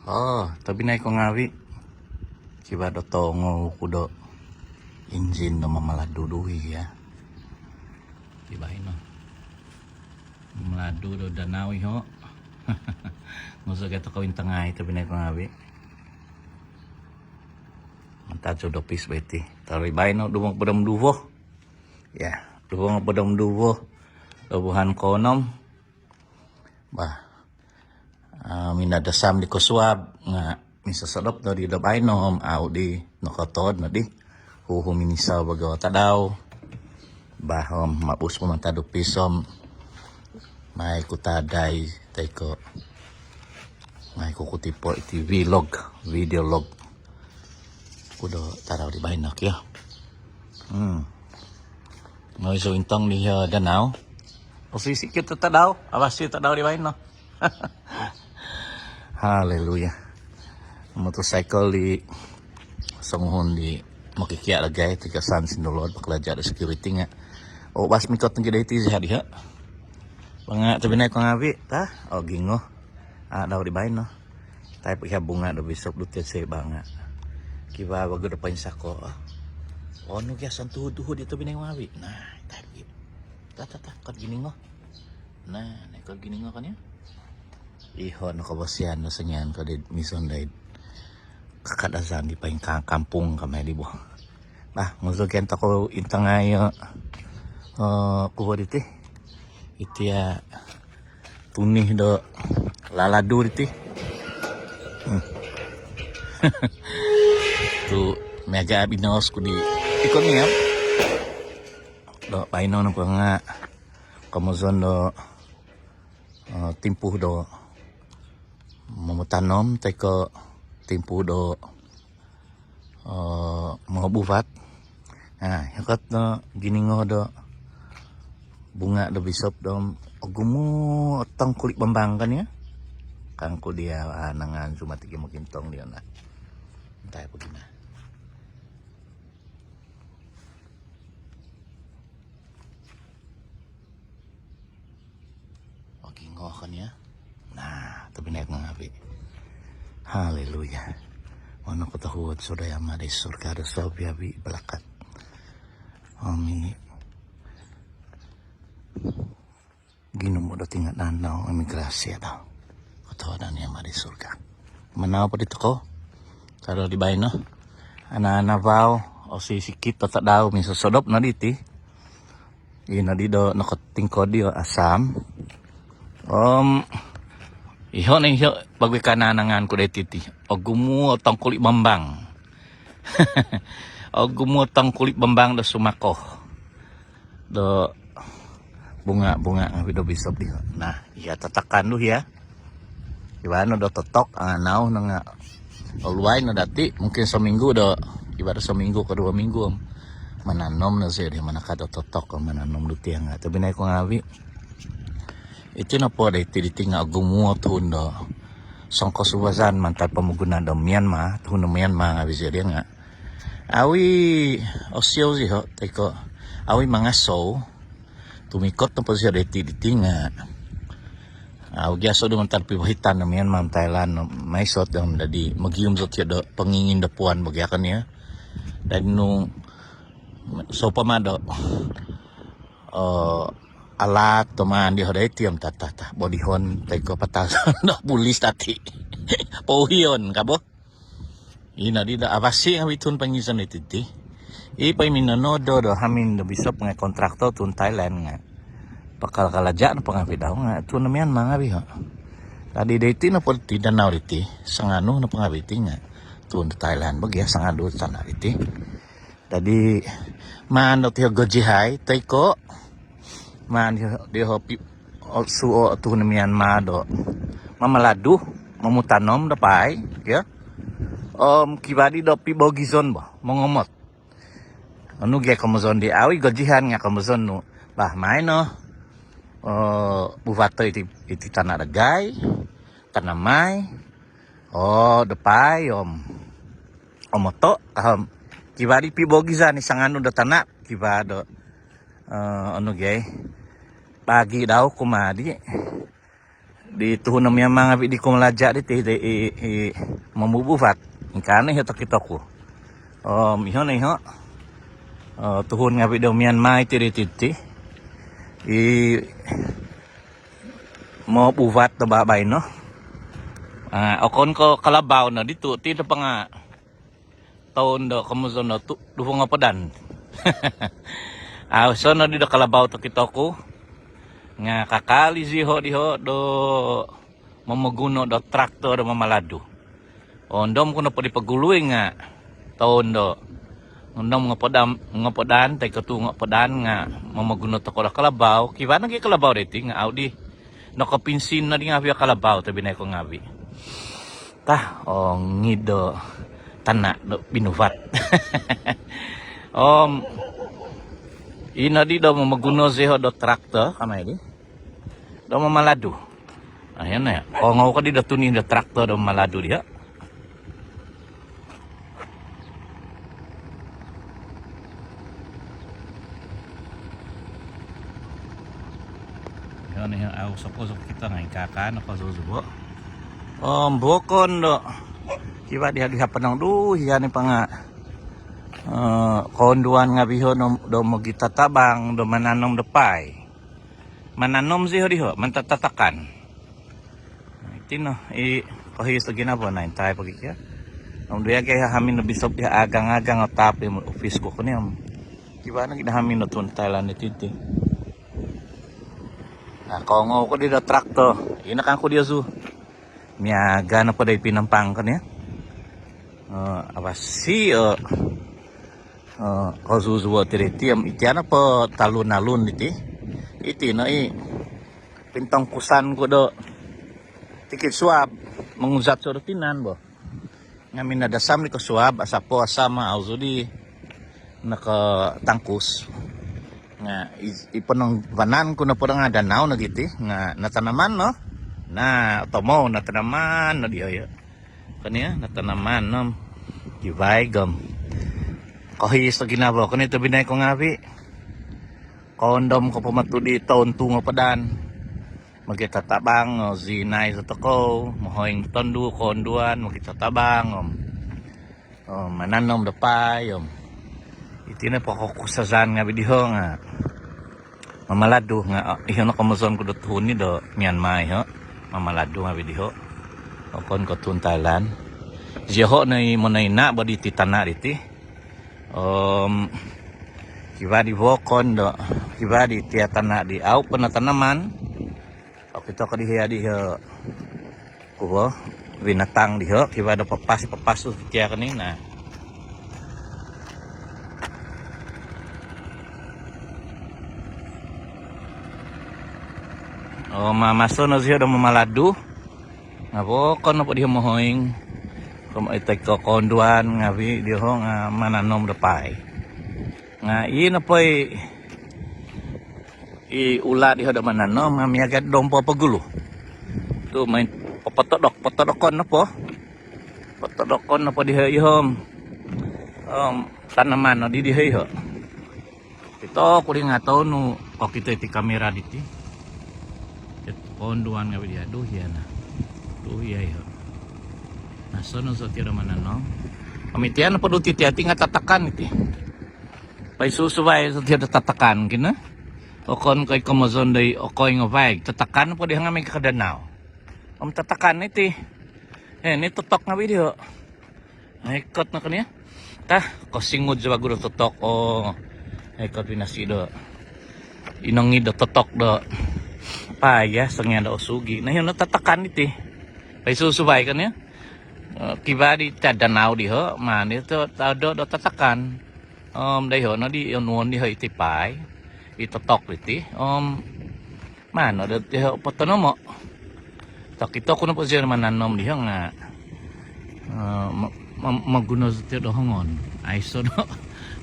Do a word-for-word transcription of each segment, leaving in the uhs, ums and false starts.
Oo, tobpinai ko ngaavi'. Kivaa do tongou ku do injin do mamaladu duhi ya. Kivaa ino. Mamaladu do danau iho. Ngosok ito ko intangai tobpinai ko ngaavi'. Mantad sudopis bo iti. Tari baino duvo ngopod om duvo. Ya, duvo ngopod om duvo. Lobuhan koonom. Bah, minadasam di kosuab nga' misosodop nodi do baino om au' di nokotood nodi. Huhu minisau bogo tadau. Bah, om mabus po mantad dupis om mai ku tadai toi ko' mai ku kutipo iti vlog, video log. Kudo tadau di baino kio. Hmm. Noiso intong di danau. Posisi kito tadau, avasi tadau di baino. Haleluya. Motosikal di songuhun di mokikia' dagai tigasan sindolod bakalaja' do security nga'. O bas mikot nogi dai ti siha diha. Banga' tobpinai ko ngaavi' ta, o gingo. A' dau di baino. Taip iha bunga do bisop do tiad sai banga'. Kivaa vagu do poinsako. Onu gia santuhud-tuhud itu binai wawi. Nah, taip gi. Ta, ta, ta, kod giningo. Nah, ne kod giningo kan ya. Iho no kobosian no sangian kod mison dai. Kakadazan di paling kampung kamai di bo. Bah, muzo kian toko intangai kubo diti. Iti ya tunih do laladu diti. Hmm. Tu miaga abinaos ku di ikon ni ya. Do paino no panga komozon do timpuh do momutanom toi ko timpuh do mongobuvat. Ha, hikot no giningo do bunga do bisop do ogumu otong kulit bambang kan ya. Kangku dia nangan sumat iki mokintong dia na. Antai po gina. Ogingo kan ya. Nah, tapi naik ngabi. Haleluya. Ono kotohuod sudah ya mari surga do sobi-abi balakat. Amin. Ginumu do tinga danau imigrasi do. Kotohuod ni ama di surga. Manau po di toko. Taro di baino. Ana-ana vau osi sikit patadau misosodop no diti. Ino di do nokotingkod di asam. Om iho ni iho bagui kananangan ku dai titi. Ogumu otong kulit bambang. Ogumu otong kulit bambang do sumako. Do bunga-bunga ngabi do bisop diho. Nah, iya tatakan do iya. Iwano do totok anganau nanga oluai no dati mungkin seminggu do ibarat seminggu ke dua minggu om mananom no sio di manaka do totok om mananom do tiang. Tapi nai ko ngabi. Iti nopo do iti diti nga ogumu o tuhun do songkosubazan mantad pomogunan do Myanmar, tuhun do Myanmar ngabi sio di nga. Awi osiou siho toi ko awi mangasou tumikot nopo siho diti diti nga. Au gia sou do mantad pibohitan do Myanmar, Thailand, maisot do dadi mogium sot siho do pongingin do puan bogiakon ya. Dadi nung sopama do alat do maan diho dai tiom tata ta bodihon toi ko patason do pulis tati. Pouhion kabo. Ino di do abasi ngabi tuhun pangizon iti ti. I pai minonodo do hamin do bisop ngai kontraktor tuhun Thailand nga. Pakal kalaja no pangabi dau nga tuhun do Myanmar ngabi ho. Dadi dai ti nopo ti danau diti sanganu no pangabi ti nga tuhun do Thailand bogia sanganu tana diti. Dadi maan do tiho gojihai toi ko maan diho pi suo tuhun Myanmar do mamaladu momutanom do paai kio. Om kivaa di do pibogizon bo mongomot. Onu gia komozon di awi gojihan nga komozon nu bah maino buvato iti tana dagai tana mai. Oo do paai om omoto kahom kivaa di pibogizan i sanganu do tana kivaa do onu gia bagi dau kumaa di di tuhun do Myanmar ngavi di kumalaja diti, di i, i, momubuvat. Ingkaa no iho tokito ku. Om iho no iho. O, tuhun ngavi do Myanmar iti diti, diti. I mobuvat do babaino. A, okon ko kalabau no ditu, ti do panga toun do komozon do tu, duvo ngopodan. Au, so no di do kalabau tokito ku. Nga kakal i ziho diho do momoguno do traktor do mamaladu. Ondom ku nopo di pogului nga toun do onom ngopodan, ngopodan, toi ko tu ngopodan nga momoguno tokou do kalabau. Kivaa nogi kalabau diti nga au di nokopinsin no di ngavi o kalabau tobinai ko ngavi. Tah, ongid do tana do binuvat. Om ino di do momoguno ziho do traktor kamai di do mamaladu. Ayan na ya. Kongou ko di do tuni do traktor do mamaladu diho. Iho no iho, au soko-soko kito ngai kakan ako zuzubo. Om bokon do. Kiva diha diha penong du, iha ni panga, eh, koonduan ngavi iho do, do mogitatabang do mananom do pai. Mananom ziho diho, mantatatakan. Iti no i kohiis do ginavo nai, intai pogi kio. Om duya gai hamin do bisop diha agang-agang o tapi ofis ku koni om. Kiva nogi do hamin do tuhun Thailand iti, iti. Na, kongou ko di do traktor. Ino kangku diho zu. Miaga nopo do i Pinampang koni. O, avasi o. O, kozuzuo tiri ti om iti ano po talun-alun iti. Iti no i pintongkusan ku do tikid suab, monguzat zou do tinan bo. Nga minadasam di ko suab, asapo asam au zou di nakatangkus. Nga i, i ponong vanan ku nopo do nga danau nogi ti, nga natanaman no. Na, otomou natanaman no diho. Koni o, natanaman no om kivaig om kohiis do ginavo koni tobinai ko ngavi. Koondom ko po matu di toun tu ngopodan. Mogitatabang o zinai do tokou, mohoing tondu, koonduan, mogitatabang om, om mananom do pai om. Iti no po kokusazan ngavi diho nga mamaladu nga, o, iho no komozon ku do tuhun ni do Myanmar iho. Mamaladu ngavi diho. Okon ko tuhun Thailand. Ziho no i monoina bo diti tana diti. Om kiva di vokon do, kiva di tia tana di au po natanaman. Okito ko diho diho kuvo binatang diho, kiva do papas-papas tu tia koni na. O, mamaso no ziho do mamaladu. Nga vokon nopo diho mohoing. Kom, iti ko koonduan ngavi diho nga mananom do pai. Nga ino po i, i ula diho do mananom nga miaga do pompo pogulu. Tu main popotodok, potodokon nopo. Potodokon nopo diho iho om, om tanaman no di diho iho. Kito kuri nga toun nu kokito iti kamera diti. Koonduan ngavi diho, duh iya na. Duh iya iho. Na, sono so tiro mananom. Om iti ano po duti tia ti nga tatakan iti. Pai susuvai so tia do tatakan kina. Okon ko i komozon do i okoi ngovaig. Tatakan po diho nga mi kadanau. Om tatakan iti. Eh, ni totok ngavi diho. Ikot no koni o. Tah, kosingud so vagu do totok. O, ikot pinasi do. Inongid do totok do. Paya songian do osugi. Na, iho no tatakan iti. Pai susuvai koni o. O, kiva di tadanau diho, mani to tado do tatakan. Om daiho no di onuon diho iti pai. I totok iti. Om mano do diho potonomo. Tokito ku nopo zio mananom diho nga, eh, ma-, ma-, maguno zio do hongon. Aiso do,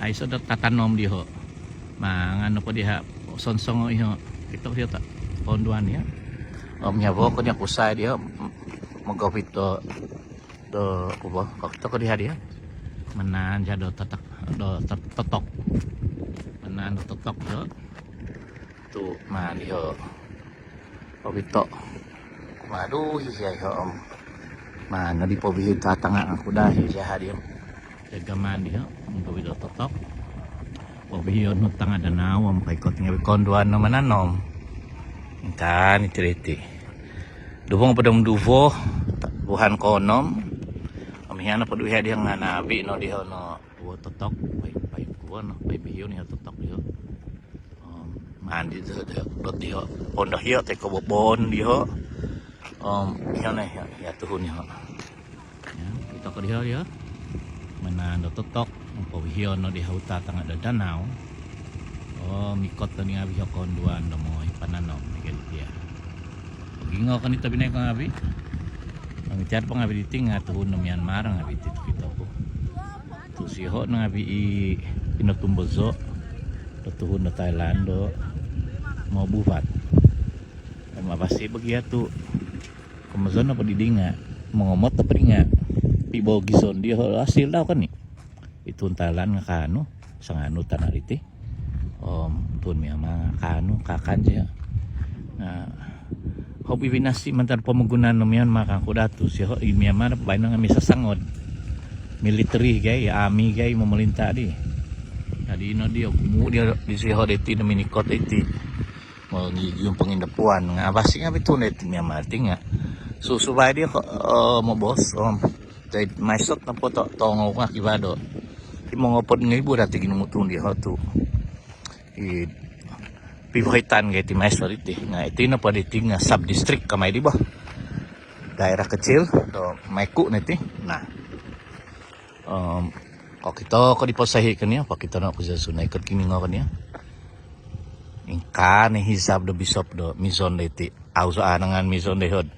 aiso do tatanom diho. Mangan nopo diho sonsongo iho. Kito diho ta. Koonduan diho. Om iho vokon diho kusai diho. Mogovit do do kubo, kokito ko diha diha. Manaan diha do totok, do to-, totok. Manaan do totok do. Tu maan diho. Kokito. Maduhi sia iho om. Mano di pobihio tatanga' ngangku daa sia hadi om. Sia gaman diho om pobihio totok. Pobihio no tanga' danau om koikot ngavi' konduan no mananom. Ingkaa ni tiriti. Duvo ngopod om duvo buhan koonom. Om iho no poduhi hadi om nganavi' no diho no. Kuo totok, pai, pai kuo no, pai bihio ni totok diho. Om, mandi tu do, do diho. Pondo hiho, toi ko bobon diho. Om, iho no, iho, iho tuhun iho. Ia, okito ko diho, diho. Manaan do totok, om pobihio no diho tatanga' do danau. Om, ikot no di ngavi' iho konduan do mongoi pananom, miagal diho. Pogingo ko ni tobinai ko ngavi'. Om, itiad po ngavi' diti nga' tuhun do Myanmar ngavi' diti tokito ku. Tu' siho no ngavi' i pinotumbozo' do tuhun do Thailand do mobuvat. Om avasi' bo gia tu' komozon nopo di dii nga' mongomot nopo dii nga' pibogizon diho hasil dau kan ni. I tuhun Thailand nga' kaanu, sanganu tana' diti. Om tuhun Myanmar nga' kaanu, kaakan sia. Nga' hobi binasi mantad pomogunan do Myanmar kangku daa tu' siho i Myanmar baino nga' misasangod. Militeri gai, army gai momolinta' di. Jadi ino di ogumu' di, di siho diti do minikot diti. Mongigium pongindapuan nga' avasi' ngavi' tuhun diti Myanmar ti nga' susuvai di ko, eh, mobos, om. Jadi Mae Sot nopo to, tongou nga' kivaa do. Himo ngopod ngoibu dati ginumu tuhun diho tu'. I pivohitan gai ti Mae Sot iti. Nga' iti nopo diti nga' sub-district kamai di bo. Daerah kecil do Mae Ku no iti. Nah. Om, kokito ko di posohi' konio, kokito no ku zi sunai ko kiningo konio. Ingkaa ni hisab do bisop do mizon do iti. Au' zou aanangan mizon do ihod.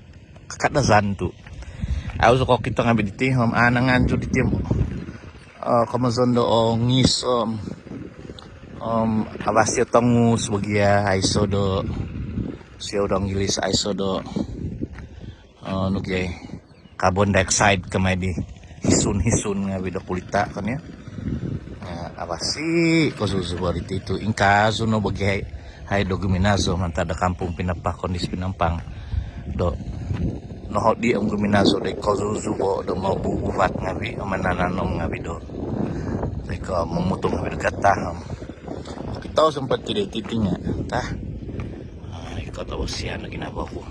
Kakadazan tu'. Au' zou kokito ngavi' diti, om aanangan zou diti, om, eh, komozon do ongis, om, om, avasi' o tongus bo gia, aiso do, siou do Inggilis, aiso do, eh, nu gia, carbon dioxide kamai di hisun-hisun ngavi' do kulita' konio. Nga' avasi' kozuzubo diti tu' ingkaa zou no bo gia hai, hai do guminazo mantad do Kampung Pinapak Kondis Penampang. Do nohodi om guminazo do kozuzubo do mobubuvat ngavi' om manananom ngavi' do. Toi ko momutung ngavi' do gatah om. Okito sempat tidak iti ti nga'. Tah. Ah, ikot o bosian lagi nabo ku.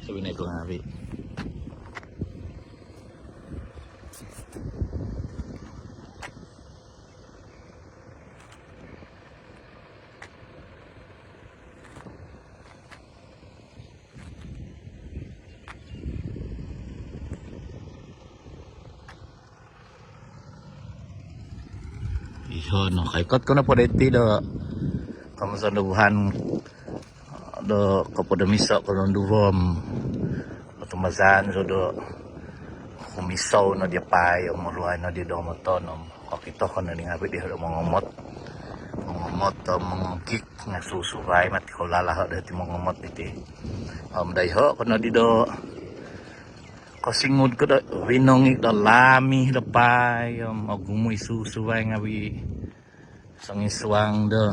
Tobinai ko ngavi'. Iho no, koikot ko nopo diti do komozon do buhan do kopod om iso' ko nonduvo om otumbazaan zou do kumisou no di apai om moluai no di do moton om kokito ko no di ngavi' diho do mongomot. Mongomot om mongogik nga' susuvai mati ko lalaho' do ti mongomot diti. Om daiho' ko no di do kosingud ko do vinongik do lami do pai om ogumu i susuvai ngavi'. Songisuang do,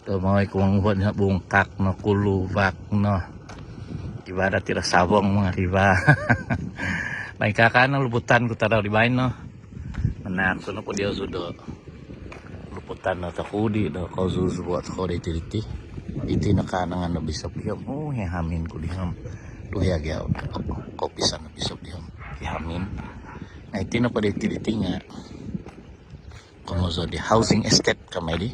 do mongoi kuonguhod nga' bungkak no, kuluvak no. Kivaa dati do savong nga' kivaa. Mai kaakan no luputan ku tadau di baino. Manahak zou nopo diho zou do luputan no tokudi do kozuzubo tokudi iti diti. Iti no kaanangan do bisop diho om. Oh, i hamin ku diho om. Tu' i agia koupisan do bisop diho om. I hamin. Nah, iti nopo diti diti nga' komozon di housing estate kamai di.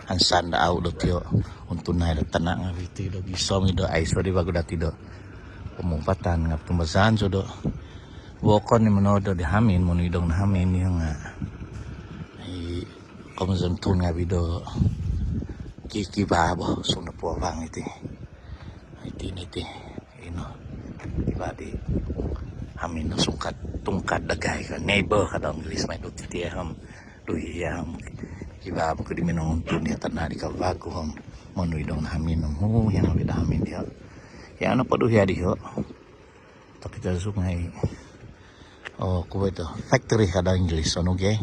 Hansan do au' do tio untunai do tana' ngavi' ti do gisom i do aiso di vagu dati do pomupatan nga' otumbazaan zou do vokon i monodo di hamin, monuidong do hamin i nga' i komozon tuhun ngavi' do ki, kivaa bo sunda puavang iti. Iti no iti. Ino. Kivaa di hamin no sungkad, tungkad dagai ka, neighbor ka do Inggilis mai do titi om. Do iya om. Kivaa bo ko di minonguntun diho tana' di kavagu om. Monuidong do hamin om. Oh, iho ngavi' do hamin diho. Iho nopo do iho diho. Tokito zou ngai'. Oh, kuo ito. Factory ka do Inggilis, onu gia.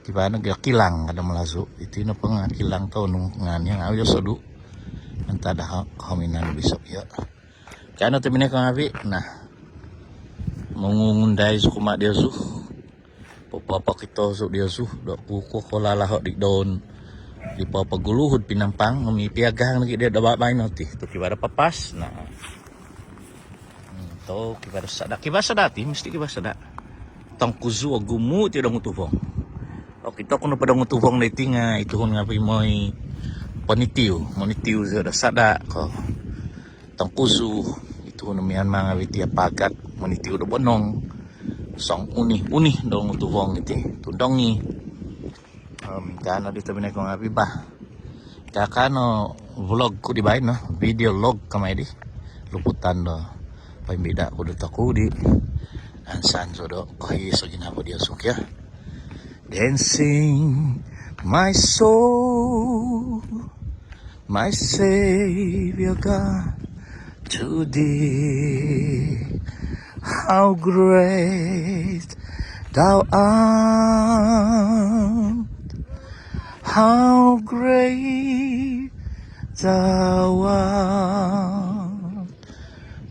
Kivaa no gia kilang ka do Malazu. Iti nopo nga' kilang tu' onu ngaan iho nga' au' zou osodu. Tada ho kohominan do Bishop io. Kano tobpinai ko ngaavi', nah, mongungundai zou kumaa diozu. Popokito zou diozu do kukuo ko lalaho' di doun di popoguluhud Pinampang, om i piagang nogi' dii do babaino ti tu' kivaa do papas. Nah, tu' kivaa do sada', kivaa sada' ti, misti kivaa sada'. Tongkuzu ogumu' ti dongutuvong. Okito ku nopo dongutuvong diti nga' i tuhun ngaavi' moi ponitiu, monitiu zou do sada' ko tongkuzu. I tuhun Myanmar ngaavi' ti apagat monitiu do bonong. Song unih-unih dongutuvong iti, tundongi. Om kano di tobpinai ko ngaavi' bah. Kakano vlog ku di baino, video log kamai di. Luputan do poimbida' ku do toku di. Ansan zou do kohiis o ginavo diozu kio. Then sing, my soul, my Savior God, to thee, how great thou art, how great thou art.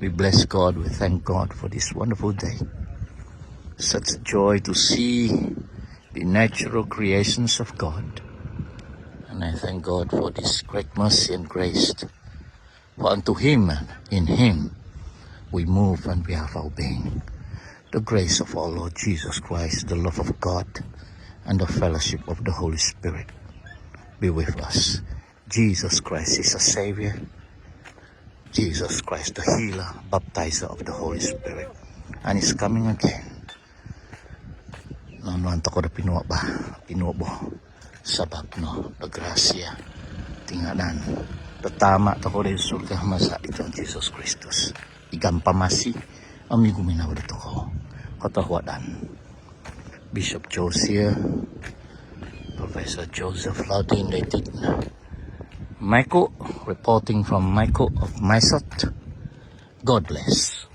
We bless God, we thank God for this wonderful day. Such a joy to see the natural creations of God. And I thank God for this great mercy and grace. For unto him and in him we move and we have our being. The grace of our Lord Jesus Christ, the love of God, and the fellowship of the Holy Spirit be with us. Jesus Christ is a Savior. Jesus Christ, the healer, baptizer of the Holy Spirit. And he's coming again. Nonuan tokou do pinuo' bah, pinuo' bo. Sabap no do grasia tingadan do Tama' tokou do id surga maza' di Tuhan Jesus Kristus. I gampamasi om i guminavo do tokou. Kotohuadan. Bishop Joseph, Professor Joseph Laudin Leitik. Maiku, reporting from Maiku of Mae Sot. God bless.